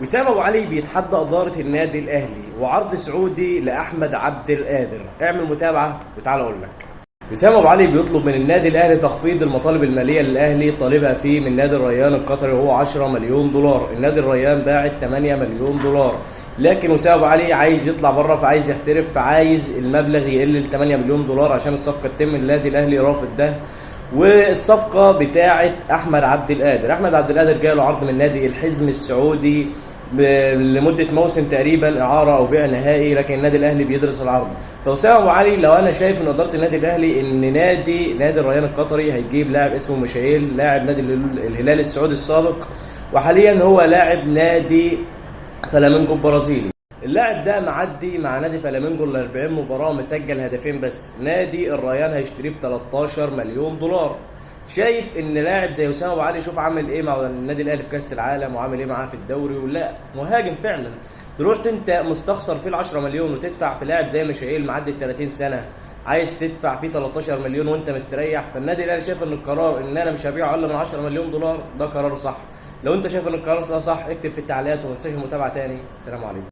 وسام ابو علي بيتحدى ادارة النادي الاهلي وعرض سعودي لاحمد عبد القادر. اعمل متابعه وتعالى اقول لك. وسام ابو علي بيطلب من النادي الاهلي تخفيض المطالب المالية اللي الاهلي طالبها فيه من نادي الريان القطري، وهو 10 مليون دولار. النادي الريان باعت 8 مليون دولار، لكن وسام ابو علي عايز يطلع بره، فعايز يحترف، فعايز المبلغ يقل ل 8 مليون دولار عشان الصفقة تتم. النادي الاهلي رافض ده. والصفقه بتاعه احمد عبد القادر، احمد عبد القادر جاله عرض من نادي الحزم السعودي لمدة موسم تقريبا، اعاره او بيع نهائي، لكن النادي الاهلي بيدرس العرض. فوسام ابو علي، لو انا شايف ان ادارة النادي الاهلي ان نادي الريان القطري هيجيب لاعب اسمه ميشائيل، لاعب نادي الهلال السعودي السابق، وحاليا هو لاعب نادي فلامينجو البرازيلي. اللاعب ده معدي مع نادي فلامينجو ال 40 مباراة، مسجل هدفين بس. نادي الريان هيشتريه ب 13 مليون دولار. شايف ان لاعب زي وسام ابو علي، شوف عامل ايه مع النادي الاهلي في كاس العالم وعامل ايه معاه في الدوري، ولا مهاجم فعلا. تروح انت مستخسر فيه ال 10 مليون وتدفع في لاعب زي ميشائيل معدي ال 30 سنة، عايز تدفع فيه 13 مليون وانت مستريح. فالنادي الاهلي شايف ان القرار ان انا مش هبيعه اقل من 10 مليون دولار ده قرار صح. لو انت شايف ان القرار ده صح اكتب في التعليقات وما تنساش المتابعة تاني. السلام عليكم.